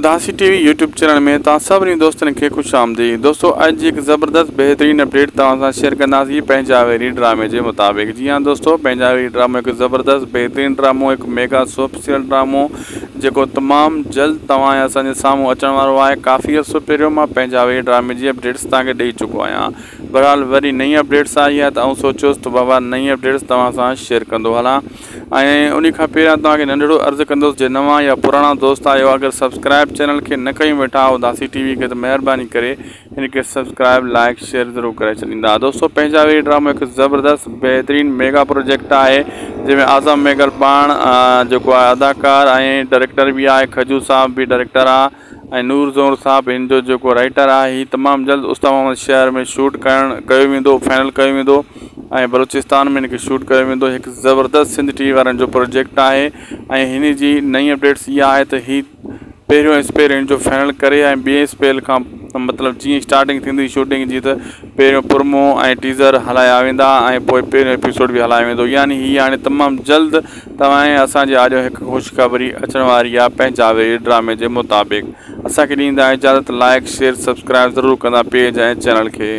اداسي ٽي V YouTube channel ۾ توهان سڀني دوستن کي خوش آمديد. دوستو اڄ جي هڪ زبردست بهترين اپڊيٽ توهان سان شيئر ڪنداسين پنهنجا ويري ڊرامي جي مطابق. جي ها دوستو پنهنجا ويري ڊرامو هڪ زبردست بهترين ڊرامو هڪ ميگا سوپ سيريل ڊرامو جيڪو تمام جلد توهان ۽ اسان جي سامهون اچڻ وارو آهي. ڪافي عرصو پهريون مان پنهنجا ويري ڊرامي جي اپڊيٽس توهان کي ڏئي چڪو آهيان. بهرحال وري نئين اپڊيٽس آئي آهي ته آئون سوچيس ته بابا نئين اپڊيٽس توهان سان شيئر ڪندو هلان. ۽ انهي کان پهريان توهان کي ننڍڙو عرض ڪندس جي نوان يا پراڻا دوست آهيو اگر سبسڪرائب چينل کي نه ڪيون ويٺا آهيو اداسي ٽي وي کي ته مهرباني ڪري هن کي سبسڪرائب لائڪ شيئر ضرور ڪري ڇڏيندا دوستو پنهنجا ويري ڊرامو هڪ زبردست بهترين ميگا پروجيڪٽ آهي جنهن ۾ اعظم ميگل پاڻ جيڪو آهي اداڪار ۽ ڊائريڪٽر به آهي کجو صاحب به ڊائريڪٽر آهي ۽ نور زئور صاحب هن جو جيڪو رائيٽر آهي هي تمام جلد استا محمد شهر ۾ شوٽ ڪرڻ ڪيو ويندو فائنل ڪيو ويندو ۽ بلوچستان ۾ هن کي شوٽ ڪيو ويندو هڪ زبردست سنڌ ٽي وي وارن جو پروجيڪٽ آهي ۽ هن جي نئين اپڊيٽس اها آهي ته هي پهريون اسپيل هن جو فائنل ڪري ۽ ٻئي اسپيل کان مطلب جيئن اسٽارٽنگ ٿيندي شوٽنگ جي ته پهريون پرومو ۽ ٽيزر هلايا ويندا ۽ پوء پهريون ايپيسوڊ به هلايو ويندو يعني هي هاڻي تمام جلد توهان ۽ اسان جي آڏو هڪ خوشخبري اچڻ واري آ پنهنجا ويري ڊرامي جي مطابق اسان کي ڏيندا اجازت لائيڪ شيئر سبسڪرائيب ضرور ڪندا پيج ۽ چينل کي.